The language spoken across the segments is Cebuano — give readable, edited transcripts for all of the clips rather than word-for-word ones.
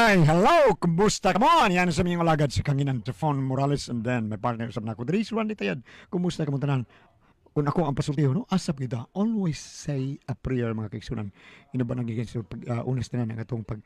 Ay, hello! Kumusta ka mo? Yan sa miyong alagad si Kanginan Jafon Morales and then my partner sa nako diri si Randy Tayad. Kumusta ka mo tanan? Kung ako ang pasultiho, no? Asap kita. Always say a prayer, mga kaigsunan. Ino ba nagiging sa pag, unas tanan ang atong pag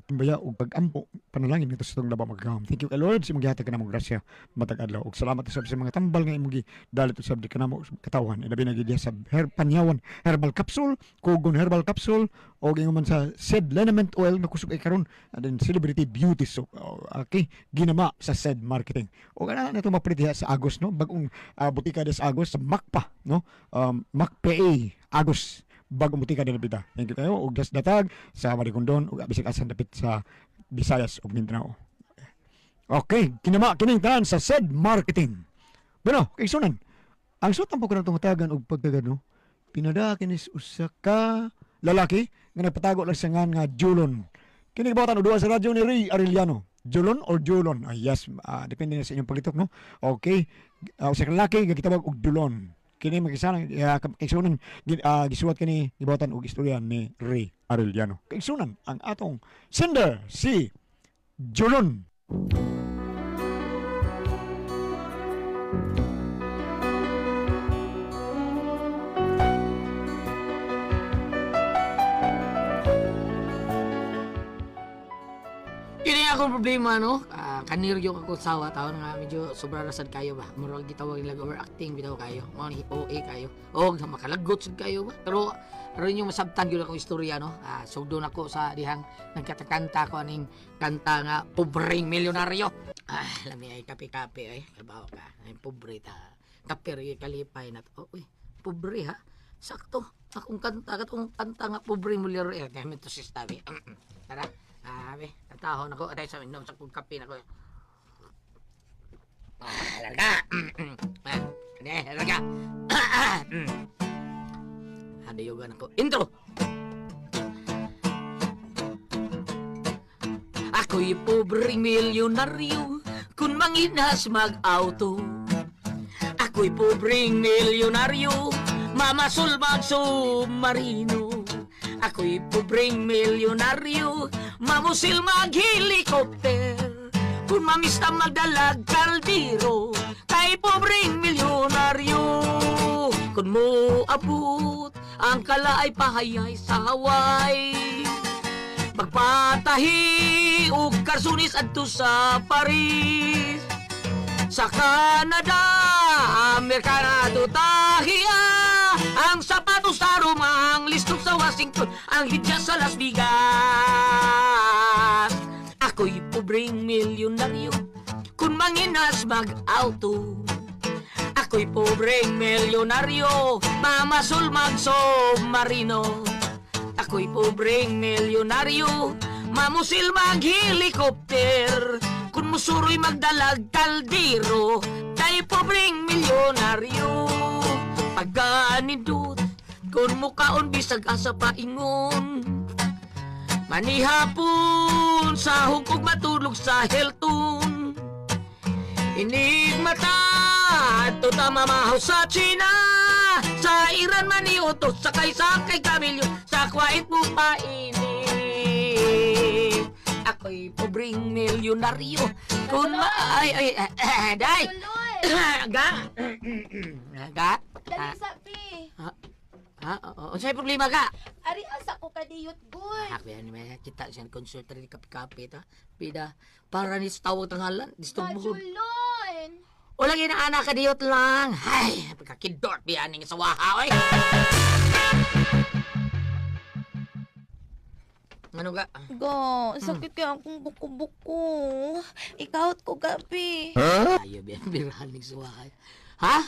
timbaya o pag-ampo panalangin nito sa itong labaw magagahom. Thank you kay Lord sa imong gihatag kanamo grasya matag adlaw. Ug salamat usab sa mga tambal nga imong gidalit usab di kanamo katawan. Ilabi na gid sa Panyawan Herbal Capsule, Kugon Herbal Capsule, o ingon man sa Sed Liniment Oil nga kusog ay karon, and then Celebrity Beauty Soap. Oh, okay, ginama sa Sed Marketing. O kana na ito mapritiha sa Agos, no? Bagong butika des Agos sa Makpa, no? Makpa Agos, bagong butika din bita. Thank you kayo og das datag sa Maricondon ug bisag asan dapit sa Visayas ug Mindanao. Okay, kinama kining tanan sa Sed Marketing. Bueno, kaigsunan. Ang suot po kanang tagan og pagtagad, no? Pinada kinis usa ka lalaki nga nagpatago lang sa ngan nga Julon. Kini gibuhatan og duha sa radyo ni Ray Arellano. Julon or Julon? Ah, yes, depende na sa inyong paglitok, no? Okay. Usa ka lalaki nga gitawag og Julon. Kini magisanang kaigsunan gisuwat kini gibuhatan og istorya ni Ray Arellano. Kaigsunan ang atong sender si Julon. Yun yung akong problema, no? Kaniryo ako sawa, taon nga medyo sobra rasad kayo ba? Murag gitawag nila overacting bitaw kayo. Mao ni OA kayo. O makalagot sad kayo ba? Pero aron yung masabtan gyud akong istorya, no? Sugdon ako sa dihang nagkatakanta ko aning kanta nga Pobreng Milyonaryo. Lami ay kape-kape ay kabaw ka. Ay pobre ta. Kape rin kalipay na to. Oh, uy, pobre ha. Sakto. Akong kanta katong kanta nga Pobreng Milyonaryo. Eh, to si Stabi. Tara. Abi, tatahon ako. Atay sa inom sa kong kape na ko. Larga. Larga. Hadayugan ako. Intro! Ako'y pobreng milyonaryo kung manginas mag-auto. Ako'y pobreng milyonaryo, mamasul mag-submarino. Ako'y pobreng milyonaryo, mamusil mag-helicopter. Kung mamista magdalag kaldero, kay pobreng milyonaryo. Kung mo abot, ang kala ay pahayay sa Hawaii. Magpatahi og karsunis adto sa Paris. Sa Canada, Amerikana tahia. Ang sapatos sa Roma, ang listok sa Washington, ang hidya sa Las Vegas. Ako'y pobreng milyonaryo kung manginas mag-auto. Ako'y pobreng milyonaryo, mamasul mag-submarino. Ako'y pobreng milyonaryo, mamusil mag-helicopter. Kung musuroy magdalag kaldero, kay pobreng milyonaryo. Pagkanindot, kung mukaon bisag asa paingon. Manihapon sa hukog matulog sa Hilton. Inigmata, ato tamamahaw sa China. Sa Iran maniutos, sakay-sakay kamilyo, sa Kuwait mo painit. Ako'y pobreng milyonaryo. Kung ma... Ay, ay, ay, day! Ga! Ga? Dali sa pi. Ha? Unsay problema ka? Ari asa ko kadiyot gud. Ako yan, may kita siya consult rin kape-kape ta. Pida, para ni sa tawag tanghalan, disturbo. Majulon. O lagi na anak kadiyot lang. Ay, pagkakidort biyaning sa waha, oy. Ano ga? Go, sakit kay akong buko-buko. Ikawt ko gabi. Ayaw biyan, birahaning sa waha. Ha?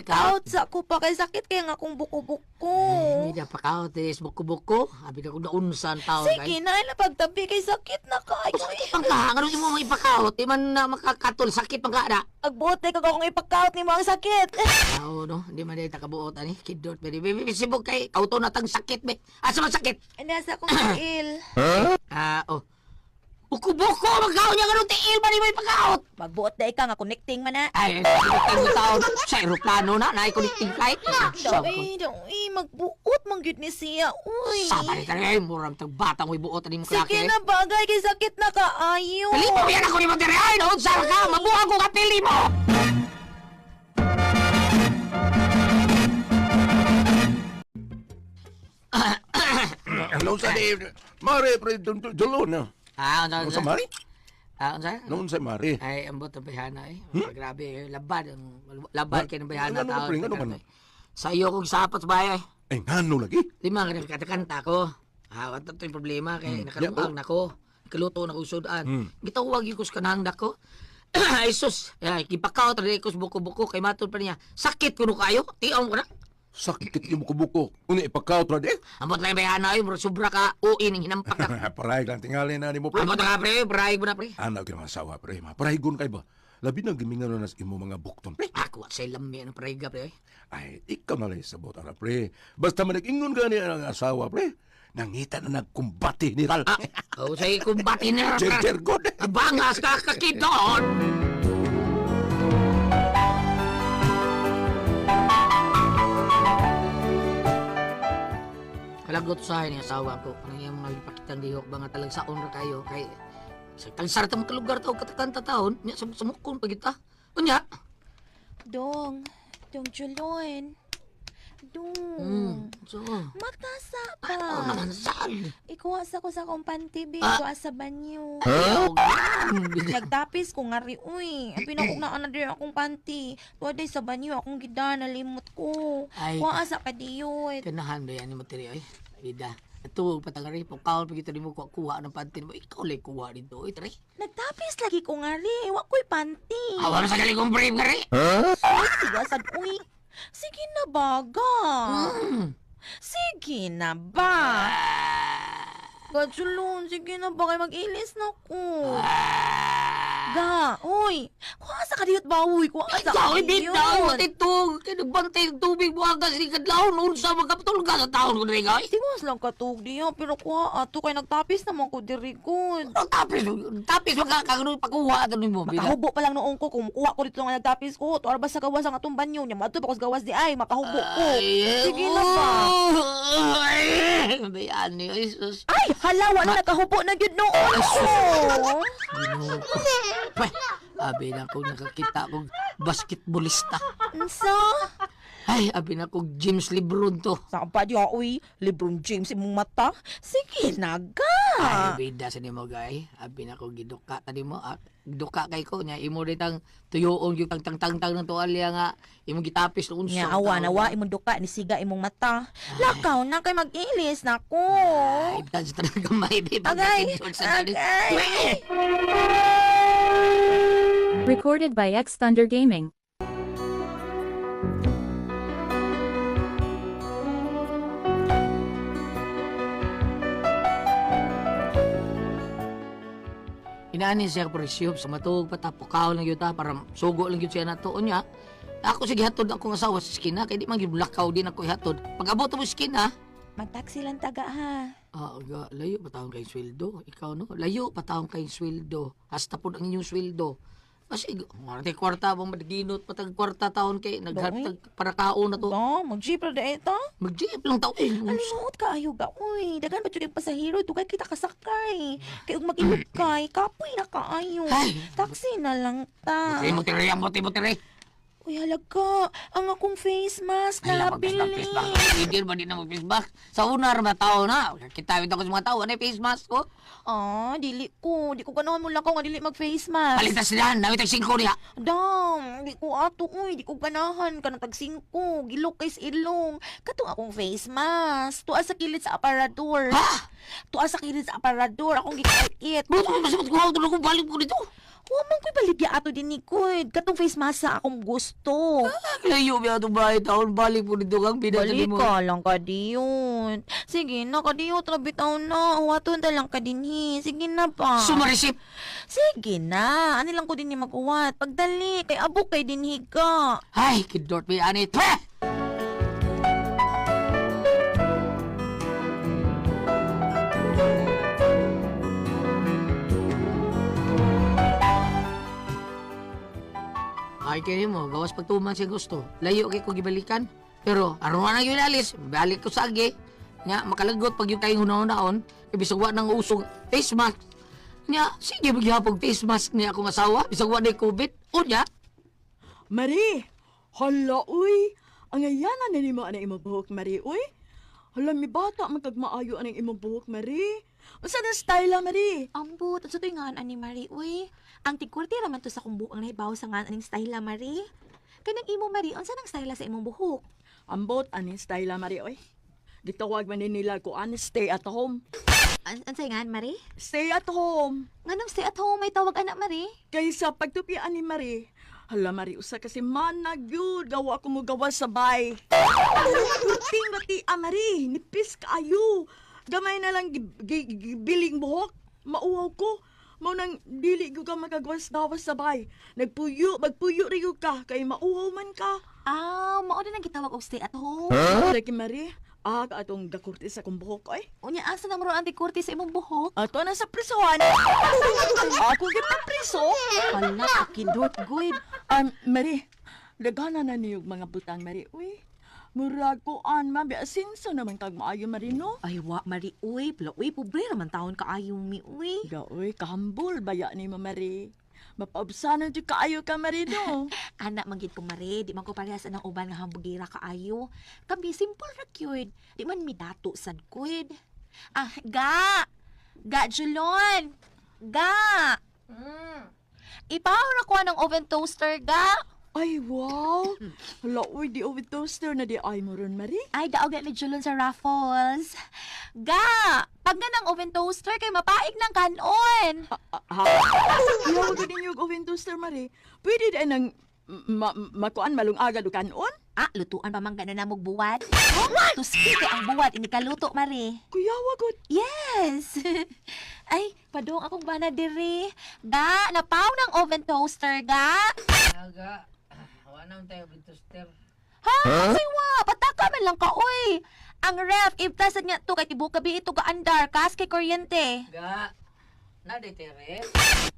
Ikaw? Ikawt sa ko pa kay sakit kay ang akong buko-buko. Hindi na pakaot, eh, buko-buko. Abi ka kung naunsan taon. Sige na, ila pagtabi kay sakit na kayo. Sakit pang ka, ano mo mga ipakaot? Di man na makakatol, sakit pang ka na. Agbuot kag akong ipakaut nimo ang sakit. Oo, no? Hindi man dahil takabuot, ani. Kidort, baby. Baby, sibog kay auto na tang sakit, be. Asa man sakit? Ani asa akong tiil. Oh. Buko-buko, magkaon niya ganun, tiil ba ni may pagkaot? Magbuot dai ka nga connecting man na. Ay, connecting mo taon. Sa aeroplano na, na connecting flight. Daw, daw, magbuot man gyud ni siya. Uy. Sama ni talaga, murang tag batang may buot, ani mo Sige klake. na bagay kay sakit na kaayo. Kalimo yan ako ni mo diri ay, naunsa ka, mabuhag ko kapili mo. Ano sa di Mare pre dulon na. Ah, unsa Ano sa mare? Ah, unsa? Noon sa mare. Ay, ambot ang bayhana eh. Grabe, eh. Labad. Labad kay ng bayhana Ano, taon. pre? Ano man? Sa iyo kong sapat sa bahay. Ay ngano lagi? Lima ka nagkatakanta ko. Ah, wala to yung problema kay nakalungag na ko. Kaluto na ko sudan. Gitawag yung kus kanang dako. Ay sus, ay gipakaw ta ko sa buko-buko kay matod pa niya. Sakit kuno kayo, tiom ko na. Sakit yung buko-buko. Una ipakaw tra di. Ambot lang yung bayhana ay, murag sobra ka uin ang hinampak ka. Paray lang tingali na nimo pre. Ambot na ka pre, braig mo na pre. Anak gyud asawa pre. Maparaygon kay ba? Labi na gimingan na sa imo mga bukton pre. Ako at sa lami ang prega pre. Ay, ikaw na lang sabot ana pre. Basta man ingon gani ang asawa pre. Nangita na nagkumbate ni Ral. Ah, oh, say kumbati na. Jer jer god. Bangas ka kakidon! Kalagot sa akin yung asawa ko. Ano yung mga ipakitang lihok ba nga talag saon ra kayo kay sa tagsar ta mga lugar tao katakanta taon nya sumukon pa kita. Unya. Dong, dong Julon. Dong. So. Matasa pa. Oh, naman saan? Ikuha sa ko sa akong panty, babe. Ah. Ikuha sa banyo. Huh? Nagtapis ko nga ri, uy. Ang pinakugna na diri akong panty. Tuwa sa banyo, akong gida, nalimot ko. Ay. Kuha sa kadiyot. Kanahan ba yan ni Materi ay? Bida. Tuwag pa tangari, pukaon pa kita nimo kuha, kuha ng panty mo. Ikaw lang kuha dito. Oy, tre. Nagtapis lagi ko nga ri. Wa ko'y panty. Awa sa galing kong brave nga ri. Uy, tigasan, uy. Sige na baga. Sige na ba? Gatsulon, sige na ba? Kay mag-ilis na ko. Ga, uy. Kuha sa kadiyot ba, uy? Kuha sa Ikaw, hindi kadiyot. na. Matitog. Kaya nagbantay ng tubig mo hanggang sa kadlawon. Unsa magkapatulga sa taon ko rin, ay. Tiwas lang katug diya, pero kuha ato kay nagtapis naman ko diri gud. Ang tapis, tapis magkakaroon pakuha ato nimo. Bida. Makahubo pa lang noong ko kung mukuha ko dito nga nagtapis ko. Tuar ba sa gawas ang atong banyo nya madto pa ko sa gawas di ay makahubo ko. Ay, Sige na ba? Ay, bayaan niyo, Jesus. Ay, hala wala nakahubo na gyud noon ko. Ginoo ko. Pweh, abi na ko nakakita kong basketballista. Unsa? Ay, abi na kong James Lebron to. Saan pa diya uy, LeBron James imong mata? Sige na ga. Ay, bida sa nimo gay. Abi na ko giduka ta nimo. Ah, giduka kay ko nya imo ditang tuyoong yung tang tang tang tang ng tuwalya nga imong gitapis noon Nya awa na wa imong duka ni siga imong mata. Lakaw na kay mag-ilis na ko. Ay, tan sa tanang gamay di pa Agay, agay. Recorded by X Thunder Gaming. Inaani siya presyo sa matuog pa ta pukaw lang gyud ta para sugo lang gyud siya nato unya. Ako sige hatod akong asawa sa eskina kay di man gyud lakaw din ako ihatod. Pag abot mo sa eskina, Magtaksi lang taga ha. ah, ga, layo pa taon kay sweldo. Ikaw no, layo pa taon kay sweldo. Hasta pud ang inyong sweldo. Kasi mga kwarta bang madiginot patag kwarta taon kay naghatag para kaon na to. Oh, mag-jeep ra di ito. Mag-jeep lang tao eh. Alimuot ka ayo ga uy. Daghan ba jud yung pasahero dugay kita kasakay. Kay ug mag-ilog kay kapoy na kaayo. Ay. Taxi na lang ta. Mo tiri, mo tiri, mo tiri. Uy, halaga. Ang akong face mask Ay, na mag face nabili. mask. Hindi ba din na mag-face mask? Sa una ra ba tao na? Kita ako sa mga tao, ano yung face mask ko? Ah, dili ko. Di ko ganahan mo lakaw nga dili mag face mask. Palitas na, nawit ang singko niya. Dam, di ko ato uy, di ko ganahan kanang tag singko, gilok kay sa ilong. Katong akong face mask. Tuwa sa kilid sa aparador. Ha? Tuwa sa kilid sa aparador akong gikait. Buto ko mas kuha ko balik ko dito. Wa man ko'y baligya ato din ni Kuyd. Katong face mask sa akong gusto. Layo ba itong bahay taon, balik po dito kang Balik binatali mo. ka lang kadiyon. Sige na, kadiyot, rabitaw na. Huwaton ta lang ka dinhi. Sige na pa. Sumarisip. Sige na. Ani lang ko din ni maguwat. Pagdali, kay abok kay dinhi ka. Ay, kidort may ani. Twe! Ay, kaya mo, gawas pagtuman siya gusto. Layo kay ko gibalikan. Pero, aron na yun alis, balik ko sa agi. Nga, makalagot pag yung kayong hunaon-naon, ibig wa ng usog, face mask. Nya, sige magyapog face mask niya akong asawa bisag wa nay COVID. Unya, Marie! Hala, uy! Ang ayana na nimo anang imong buhok, Marie, uy! Hala, mi bata man kag maayo anang imong buhok, Marie. Unsa na style, ah, Marie? Ambot, unsa to'y ngaan ani Marie, uy? Ang tigkurti raman to sa kong buhok ang nahibaw sa ngaan aning style, ah, Marie. Kanang imo, Marie, unsa nang style sa imong buhok? Ambot aning style, ah, Marie, uy. Gitawag man ni nila ko an stay at home. Unsay ngaan, Marie? Stay at home. Nganong stay at home may tawag anak, Marie? Kaysa pagtupian ni Marie, hala Marie, usa kasi manag yun. Gawa ko mo gawa sa bay. Kurting bati, ah, Marie, nipis kaayo. Gamay na lang gibiling buhok. Mauwaw ko. Mao nang dili ko ka makagawas-gawas sa bay. Nagpuyo, magpuyo rin ka, kay mauwaw man ka. Ah, mao na nang gitawag og stay at home. Lagi Marie, ah, atong gakurti sa kong buhok, oy. Unya asa na mo ron ang tigkurti sa imong buhok? Ato na sa prisuhan. Ako gipapriso. Hala, akindot gud. Marie, dagana na niyog mga butang, Marie. Uy, murag ko an, ma'am. Asinso naman kag maayo, Marie, no? Ay wa, Marie, uy, pala uy, pobre raman taon kaayo mi, uy. Ga, uy, kahambol baya ni mo, Marie. Mapaubsanon jud kaayo ka, Marie, no? Anak man gid ko, Marie, di man ko parehas anang uban nga hambugira kaayo. Kami simple ra gyud. Di man mi dato sad gud. Ah, ga. Ga Julon. Ga. Ipaw ra ko ng oven toaster, ga. Ay, wow! Hala, uy, di oven toaster na di ay mo ron, Marie. Ay, daog na ni Julon sa raffles. Ga, pag nga ng oven toaster kay mapaig ng kanon. Ah, ha? Iyaw ko din yung oven toaster, Marie. Pwede din ang makuan malungagad o kanon? Ah, lutuan pa man gana namog buwat. Tuski kay ang buwat inikaluto, Marie. Kuya, wagod. Yes! Ay, padong akong bana diri. Ga, napaw ng oven toaster, ga. Aga, wa na tayo toaster. Ha? Kasi wa, pataka man lang ka, oy. Ang ref, ibtasan nga to kay tibok gabi ito kaandar, kas kay kuryente. Ga, na day tere.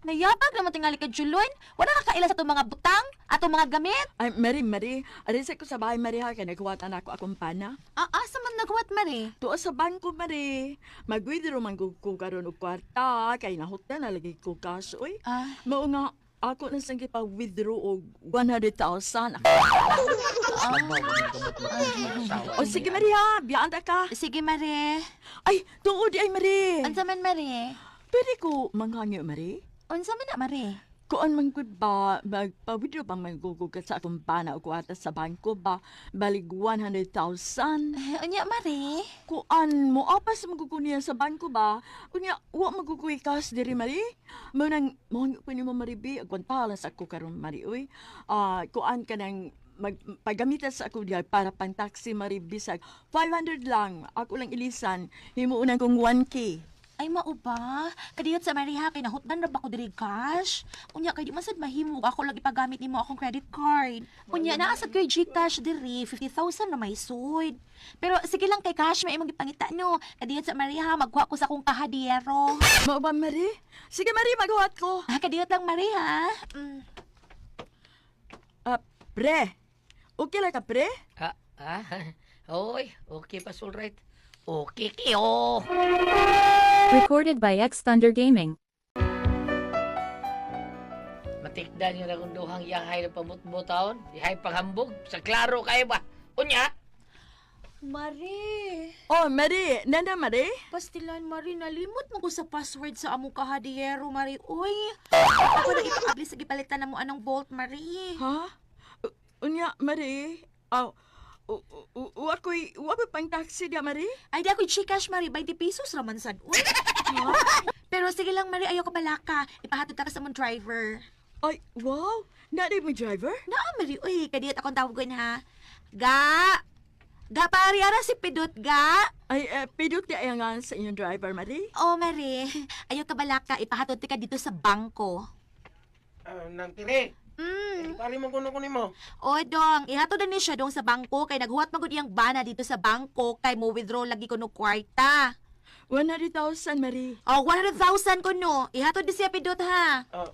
Nayabag naman tingali ka, Julon. Wala ka kaila sa itong mga butang, atong mga gamit. Ay, Marie, Marie, arisay ko sa bahay, Marie, ha, kay naghuwatan ako akong pana. Ah, asa man nagwat, Mari? Tuo sa bangko, Marie. Mag-withdraw man ko ko karon og kwarta, kay nahutdan na lagi ko cash, oy. Ah, Mao nga, ako na sang gipa-withdraw og 100,000. O sige, Marie, ha, biyaan ta ka. Sige, Mari. Ay, tuod di ay, Marie. Unsa man, Mari? Pwede ko manghangyo, Marie? Unsa man na, Mari? Kuan man gud ba, magpa-withdraw pa man gud ko sa akong pana og kwarta sa bangko ba, balig 100,000. Eh, unya, Mari? Kuan mo apas magugo niya sa bangko ba? Unya wa magugoy cash diri Mari. Mo nang mo ko nimo Mari bi agwanta lang sa ako karon Mari uy. Ah, kuan ka nang magpagamitan sa ako diha para pang taxi Mari bisag 500 lang ako lang ilisan himuon kong 1K. Ay, mao ba? Kadiyot sa Mari ha, kay nahutdan ra ba ko diri cash? Unya, kay di man sad mahimo ako lang ipagamit nimo akong credit card. Unya, naa sad ko'y GCash diri, 50,000 na may sud. Pero sige lang kay cash, may imong gipangita no. Kadiyot sa Mari ha, magkuha ko sa akong kahadiyero. Mao ba Mari? Sige Mari maghuwat ko. Ah, kadiyot lang Mari ha. Ah, pre. Okay lang ka pre? Ah, ah, oy, okay pa all right. Okay kiyo. Recorded by X Thunder Gaming. Matikdan yun akong duhang yahay na pamutbo taon. Yahay panghambog. Sa klaro kayo ba? Unya, Mari, Oh, Mari, nana Mari? pastilan Mari, nalimot mo ko sa password sa among kahadiyero Mari. Uy, ako na ipaabli sa gipalitan na mo anong bolt Mari. Ha? Unya Mari. Aw, wa ko'y wa ko'y pang taxi diya Mari. Ay, di ako Gcash, Mari. 20 pesos raman sad. Uy. Pero sige lang, Mari. Ayaw ka balaka. Ipahatod ta ka sa mong driver. Ay, wow! Naday mo driver? Naa, Mari. Uy, kadiyot akong tawagon, ha? Ga! Ga, pari, ara si Pidot, ga? Ay, pidot di ay nga sa inyong driver, Marie. Oh, Mari. Ayaw ka balaka. Ipahatod ka dito sa bangko. Ah, nang tire. Pari mo kuno kunin mo. O, dong. Ihatod na ni siya dong sa bangko. Kay naghuwat magud iyang bana dito sa bangko. Kay mo withdraw lagi ko no kwarta. 100,000, Marie. Oh, 100,000 ko no. Ihatod ni siya Pidot, ha? Ah,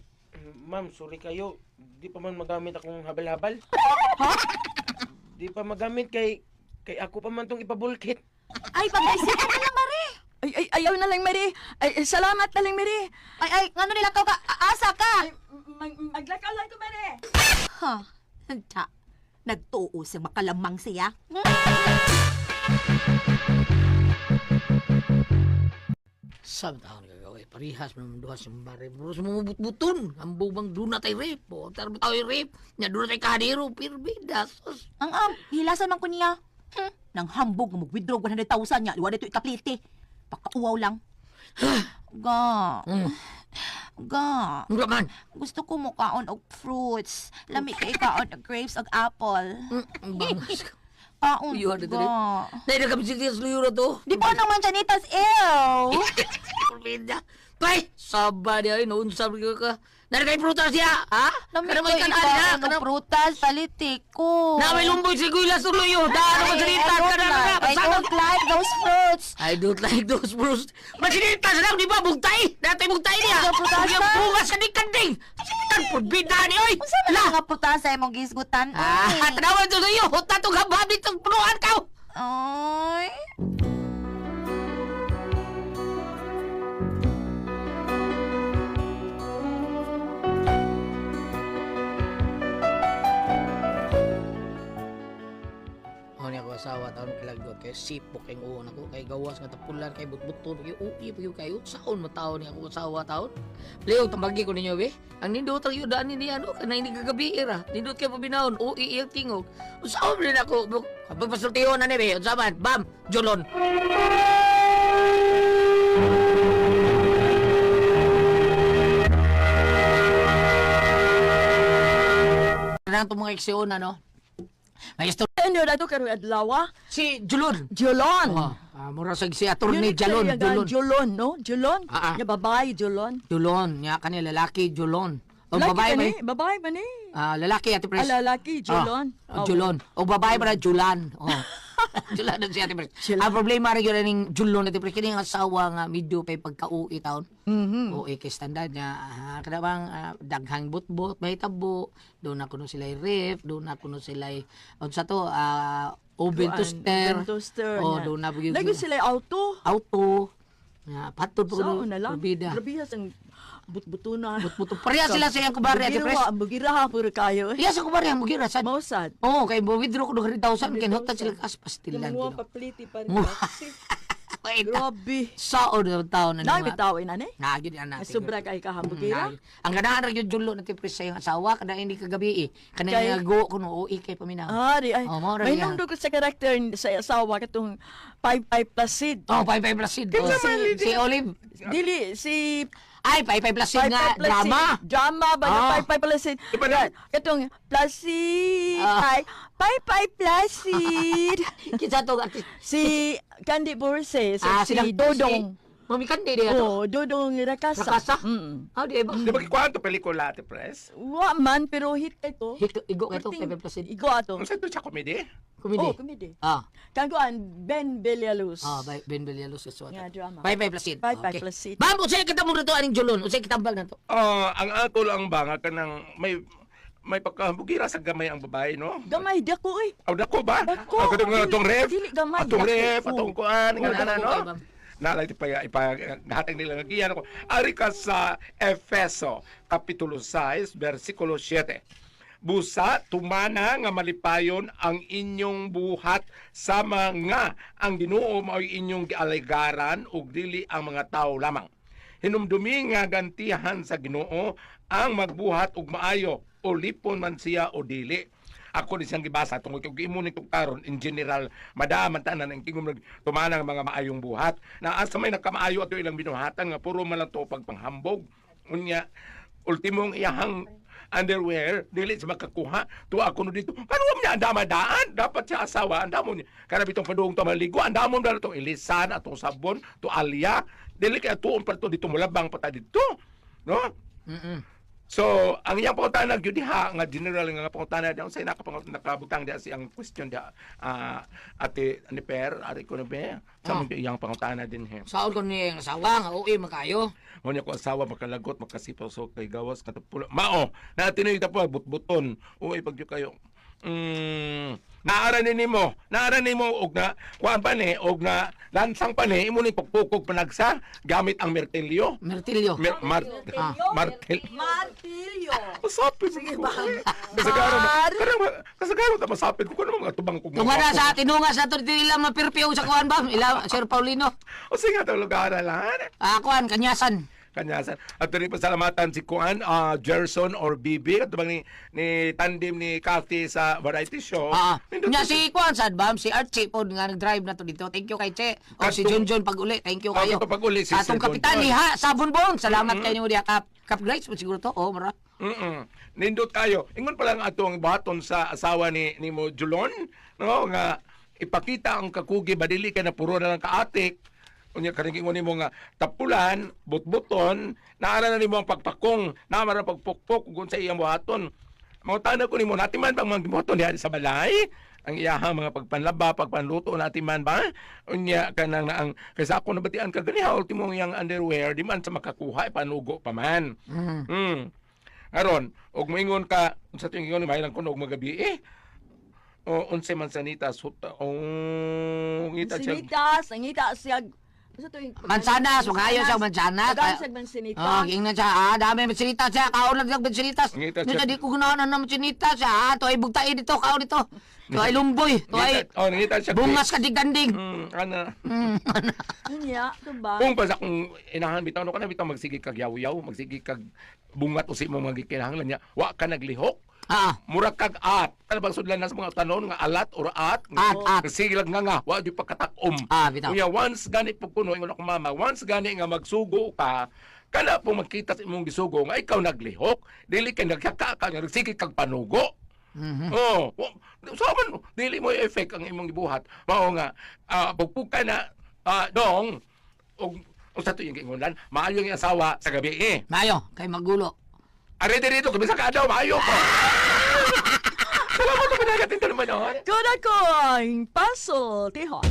ma'am, sorry kayo. Di pa man magamit akong habal-habal. Ha? Di pa magamit kay kay ako pa man tong ipabulkit. Ay, pag-isipan na lang, Mari. Ay, ay, ayaw na lang, Mary. Ay, ay, salamat na lang, Mary. Ay, ay, ngano nila ka? Asa ka? Ay, maglakaw lang ko, Mary. Ha? Ta. Nagtuo sa makalamang siya. Sa taon gagawin, parihas man duha sa mare. Bro, sa mga butbuton. Ang bubang doon na tayo rape. O, tara tayo rape. Nya doon na tayo kahadero. Pirbida. Sus. Ang am, hilasan man ko niya. Nang hambog nga mag-withdraw 100,000 niya, liwa dito ikaplite. Pakauwaw lang. Ga. Ga. Mura man. Gusto ko mukaon og fruits. Lami kay kaon og grapes og apple. Ang bangas ka. Kaon. Luyo na dali. Ga. Dahil nagkabisitis luyo na to. Di pa naman chanitas, ew. Pirbida. Pay! Saba niya ay noon sabi ko ka. Nari kay prutas niya, ha? Lami Kana may kay kanaan niya. ikaon Kana og prutas, palitik ko. Na may lumboy si Guila sa luyo. Daan Ay, mo salita. I don't Kana na. like, I don't like those fruits. I don't like those fruits. Masinita sa lang, di ba? Bugtay! Natay bugtay niya! Ano, prutasa? Yung bunga sa kanding! Tan, purbida ni, oy! Unsa man ang mga prutas sa imong gisgutan? Ah, Ay. tanawan to sa iyo! Huta itong habhab ditong punuan ka! Ay. Ako niya ako asawa, taon kalagot kay sipok kay uon ako, kay gawas nga tapulan, kay butbuton, kay uwi, kay kayo. Saon mataon niya ako asawa taon. Leo, tambagi ko ninyo, be. Ang nindot ang yudaan ni ano, kanang hindi kagabi era. Nindot kay pabinahon, uwi iyang tingog. Saon rin ako, kapag pasultihon na ni, be. Unsa man, bam, julon. Kanang itong mga iksiyon, ano? May istorya Ano na to karon adlaw? Ah? si Julon. Jolon. Oh, mura sa si attorney Yun Jalon, kaya nga, Julon. Jolon, no? Jolon. Ah, ah. Nga babae, Jolon. Julon, nya kani lalaki Julon. O Laki babae ba ba? ni? Babae ba ni? Ah, lalaki Ate Pres. Ah, lalaki, Julon. Ah, oh, Julon. O babae ba na Julan? Oh. Julan na si Ate Pres. Ang problema rin yun ning Julon Ate Pres kini ang asawa nga medyo pay pagkauwi taon. Mhm. OA kay standard niya. Ah, kada bang daghang butbot, may tabo, doon na kuno sila ref, doon na kuno sila unsa to, oven Kuan, toaster. Oven toaster. Oh, nya. doon na gyud- Lagi sila auto. Auto. Nga patod pa kuno Sao na lang. Bida. Grabe ang butbuto na. Butbuto. Pareha sila sa iyang kubari, Ate Pres. Bugira, puro kayo. Eh. Iya sa kubari ang mugira sad. Mausad. Oo, kay mo withdraw ko 100,000 kay hotan sila kas pastilan. Mga Ginoo. papliti pa rin. Mua. Wait. Grabe. Sao na taon na Dami tao ina ni. Na gyud ana. Sobra kay kahambugira. Ang ganahan ra gyud julo na tipres sa iyang asawa kada hindi kagabi eh. Kana Kay- nga go kuno oi kay paminaw. Ah, di ay. Oh, mao ra May niya. nundog ko sa karakter sa asawa katong 55 Placid. Oh, 55 Placid. Oh, si Olive. Dili si Ay, 55 Placid nga 55 Placid. drama. Drama ba na Ah. 55 Placid? Iba na. Katong Placid. Ah. Ay, 55 Placid. Kinsa to artist? Si Candy Borses, Ah, si silang Dodong. Si, Mami Kandi di ato. Oh, Dodong Rakasa. Rakasa? Mm. Ah, di ba? Di ba kikuan to pelikula, Ate Pres? Wa man pero hit ito. Hit igo kay to Perting- 55 Placid. Igo ato. Ang sa to siya comedy? Comedy. Oh, comedy. Ah. Kangkuan Ben Villaluz. Ah, by Ben Villaluz sa Nga drama. Bye bye Placid. Bye bye, Placid. Bam, unsay kita mo rito aning Julon? Unsay kitambal na to? Ah, ang ako lang ba nga kanang may pagkabugira sa gamay ang babae, no? Gamay dako eh. Aw, dako ba? Dako. Ang katong Dili- atong ref. dili gamay, Atong dako. ref, atong kuan, nga Oh, ana, dako no? kay, ma'am. Nalay pa ipa hatag nila nga giyan ako. Ari ka sa Efeso, kapitulo 6, versikulo 7. Busa tumana nga malipayon ang inyong buhat sama nga ang Ginoo mao'y inyong gialigaran ug dili ang mga tawo lamang. Hinumdumi nga gantihan sa Ginoo ang magbuhat og maayo o lipon man siya o dili. Ako ni siyang gibasa tungod kay imo ni karon in general madaman tanan ang tingom tumana ang mga maayong buhat. Na asa may nakamaayo ato ilang binuhatan nga puro man lang to pagpanghambog. Unya ultimong iyahang underwear dili siya makakuha tuwa ako no dito ano niya ang dama-daan dapat siya asawa ang damo niya kada bitong padung to maligo ang damo na to ilisan atong sabon to alya dili kay tuon pa to dito mulabang pa ta dito, no? So, ang iyang pangutana gyud diha nga general nga pangutana diha unsay nakabutang diha siyang question diha, ate ni Per ari ko na be sa Ah. oh. iyang pangutana din he. Saon ko ni ang asawa nga uwi man kayo. Mo niya ko asawa makalagot makasipaw so kay gawas katapulo. Mao na tinoy tapo butbuton. Uy pag kayo. Naara ni nimo, naara nimo og na kuan pa ni og na lansang pa ni imo ni pukpukog panagsa gamit ang mertilyo. Martilyo. Mer, mar, martil. Martilyo. Masapit. Sige ba? Kasagaro, karang kasagaro ta masapit ko kuno mga tubang ko. Tunga na sa tinunga sa ato dito ilang mapirpiyo sa kuan ba? Ila Sir Paulino. O sige nga lugar lan. Ah, kuan kanyasan. Kanyasan. At rin pasalamatan si Kuan, Gerson or BB, at ni, ni tandem ni Kathy sa variety show. Ah, Nindot nya si kuan sad ba? Si Archie pod nga nag-drive na to dito. Thank you kay Che. O si Katong- Junjun pag uli. Thank you Ah, kayo. kato pag-uli, si Sa atong Sir kapitan Junjun. ni ha, sa Bonbon. Salamat kayo diha Kap. Kap Grace po siguro to. Oh, mara. Nindot kayo. Ingon pa lang ato ang baton sa asawa ni nimo Julon, no, nga ipakita ang kakugi ba dili ka na puro na lang kaatik. Unya kaning ingon nimo nga tapulan, butbuton, naara na nimo ang pagpakong, naara ang pagpukpok ug unsa iyang buhaton. Mangutana ko nimo natiman bang mga gibuhaton diha sa balay? Ang iyahang mga pagpanlaba, pagpanluto natiman ba? Unya kanang na ang kaysa ako nabatian ka ganiha ultimo ang iyang underwear di man sa makakuha ipanugo pa man. Aron, og moingon ka unsa tuwing ingon may lang kuno og magabi eh. O unsay mansanita suta. O ngita siya. Mansinitas, ang ngita siya. Unsa to yung Mansanas, magayo siya mansanas. Magayo siya mansinitas. Oh, giingnan siya, ah, dami mansinitas siya, kaon lang siya mansinitas. Ngita siya. Nita di ko ganahan na mansinitas siya, ah, to ay bugtain dito, kaon dito. To ay lumboy, to ay Ngita, oh, ngita siya. bungas kadiganding. Ana. Unya, to ba? Kung pa sa kung inahan bitaw no kana bitaw magsige kag yaw-yaw, magsige kag bungat usi mo mga gikinahanglan niya, wa ka naglihok. Ah, Mura kag at. Kana bang sudlan na sa mga tanon nga alat or at? At, at. Sige lang nga nga, wa di pagkatakom. Ah, bitaw. Unya once gani po kuno ingon ako mama, once gani nga magsugo ka, kana po magkita sa imong gisugo nga ikaw naglihok, dili kay nagkaka ka nga nagsige kag panugo. Oh, so man dili mo effect ang imong gibuhat. Mao nga pugpug ka na dong og unsa to yung giingonan, maayo ang asawa sa gabi eh. Mayo, kay magulo. Are dito kami sa kaadaw, maayo ko. Salamat ko na natin naman on. Kuda ko ang puzzle, tihon.